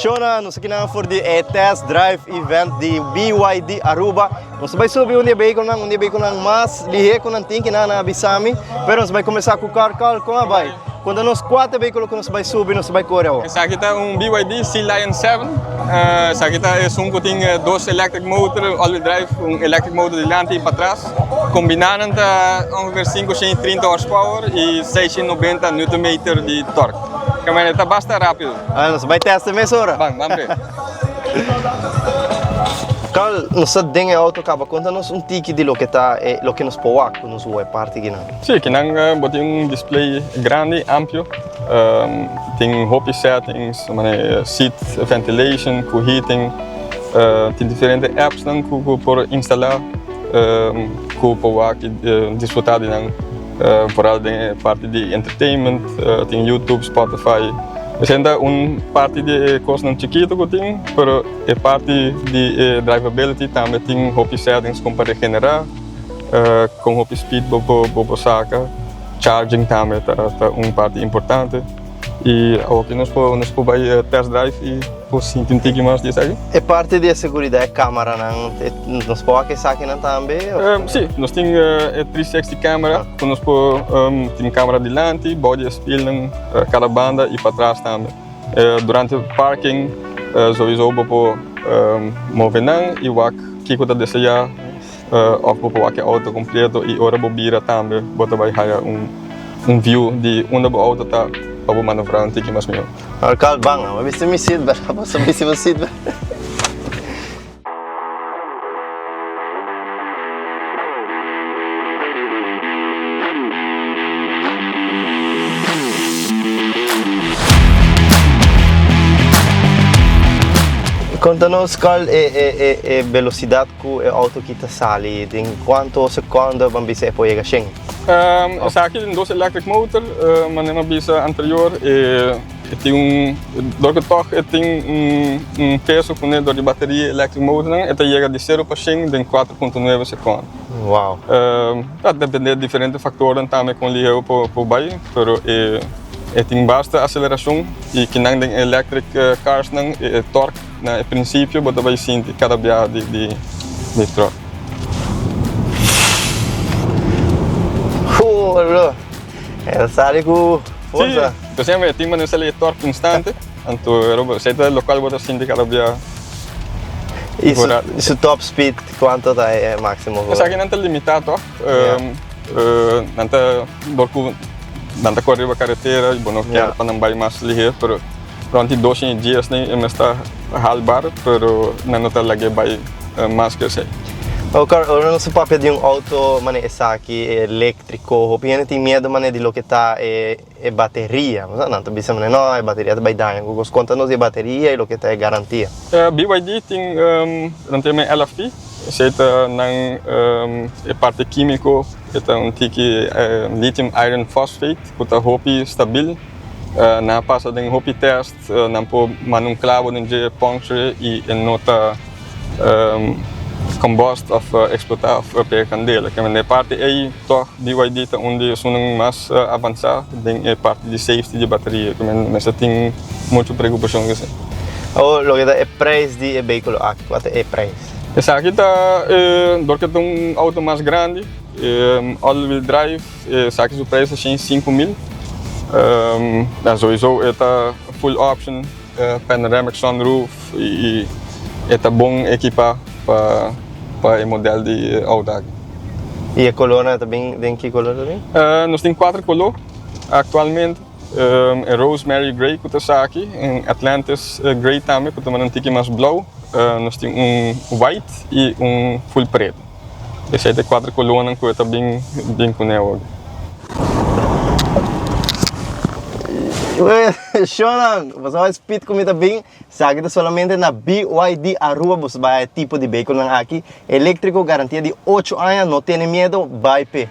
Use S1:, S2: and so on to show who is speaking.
S1: Shona, nos aki nan for di e test drive event di BYD Aruba. Nos ta bai subi un di e vehiculonan, un di e vehiculonan mas lihe cu nan tin ki nan a bisa mi. Pero nos ta bai cuminsa cu Carl. Carl, con a bai? Conta nos cua ta e vehiculo cu nos ta bai subi, nos ta bai core awo.
S2: Esaki ta un BYD Sea Lion 7. Esaki ta esun cu tin dos electric motor, all wheel drive, un electric motor dilanti y patras. Combina nan ta ongeveer 530 horsepower y 690 newton meter di torque. Caminda ta basta rapido.
S1: Ah, nos bai testa mesora.
S2: Ban, ban pe.
S1: Carl, nos ta den e auto caba. Conta nos un tiki di loke ta e loke nos por wak cu nos wou e parti kinan.
S2: Sí, kinan bo tin un display grandi, amplio. Tin hopi settings, manera seat ventilation cu heating. Tin diferente apps nan cu bo por instala cu por wak y disfruta di nan. Vooral den e parti di entertainment, tin YouTube, Spotify. Esei ta un parti di e kosnan chikitu ku tin, pero e parti di e drivability tambe tin hopi settings kon pa regenerá, kon hopi speed bo por saka. Charging tambe ta un parti importante. Y awoki nos por nos por bai test drive y por sinti un tiki mas di esaki.
S1: E parti di e seguridad e camaranan nos por wak esakinan tambe of?
S2: Si, nos tin e 360 camera cu nos por tin camera dilanti, bou di e spielnan cada banda y patras tambe. Durante parking sowiso bo por move nan y wak kico ta desea of bo por wak e auto completo y ora bo bira tambe bo ta bai haya un Un view di unda bo auto ta pa bo manovrá un tiki mas mihó.
S1: Alkal ban, bo bisti mi seatbelt, bo sa bisti bo seatbelt. Konta nos kal e e belosidat ku e auto ki ta sali, den kuantu sekondo ban bisa e por yega shen?
S2: Esaki tin dos electric motor, manera mi a bisa anterior, e tin un, dor ku tòg e tin un peso kuné dor di bateria electric motornan, e ta yega di sero pa shen den kuater punto nuebe sekònd.
S1: Wow.
S2: Ta depende di diferente faktornan tambe kon liheu por bai, pero e tin basta aselerashon i kinan den electric carsnan e torque na e prinsipio bo ta bai sinti kada biaha di truck.
S1: Hola! El sali ku forsa.
S2: Sí, entonces siempre tin manera sali e torque constante, anto esei ta locual bo ta sinti cada bia.
S1: Y su top speed cuanto ta e maximo?
S2: Esaki nan ta limita toch, nan ta dor cu nan ta core riba caretera y bo no kier pa nan bay mas liher, pero rond di 210 e mester ta haalbaar, pero nan no ta lag'e bay mas cu esey.
S1: Oca ora nos ta papia di un auto manera esaki electrico, hopi hende tin miedo manera di loke ta e bateria, nan ta bisa manera no e bateria ta bay daña, cu cos conta nos di e bateria y loke ta e garantia.
S2: BYD tin nan ta yama LFP, esey ta nan e parti kimico, e ta un tiki lithium iron phosphate cu ta hopi stabil. Nan a pasa den hopi test, nan por manda un clavo den dje puncture y e no ta combust of explota of pega candela. Ke men e parti ey toch BYD ta un di esunnan mas avansa den e parti di safety di bateria. Ke men mester tin mucho preocupacion ku esey.
S1: Awor loke ta e prijs di e vehiculo aki, kua ta e prijs?
S2: Esaki ta dor ke ta un auto mas grandi, all wheel drive. Esaki su prijs ta 105 mil. Ja, sowieso e ta full option, panoramic sunroof y e ta bon ekipa pa pa e model di auto aki.
S1: Y e colornan ta bin den ki color ta bin?
S2: Nos tin cuater color actualmente. E rosemary grey cu ta esaki, un Atlantis grey tambe cu ta un tiki mas blauw. Nos tin un white y un full preto. Esei ta e kuater kolónan ku e ta bin bin kuné awor.
S1: Shownan, boso a speed ku mi ta bin, esaki ta solamente na BYD Aruba boso bai haya tipo di behikelnan aki, eléktriko, garantia di ocho aña, no tene miedo, bai p'e.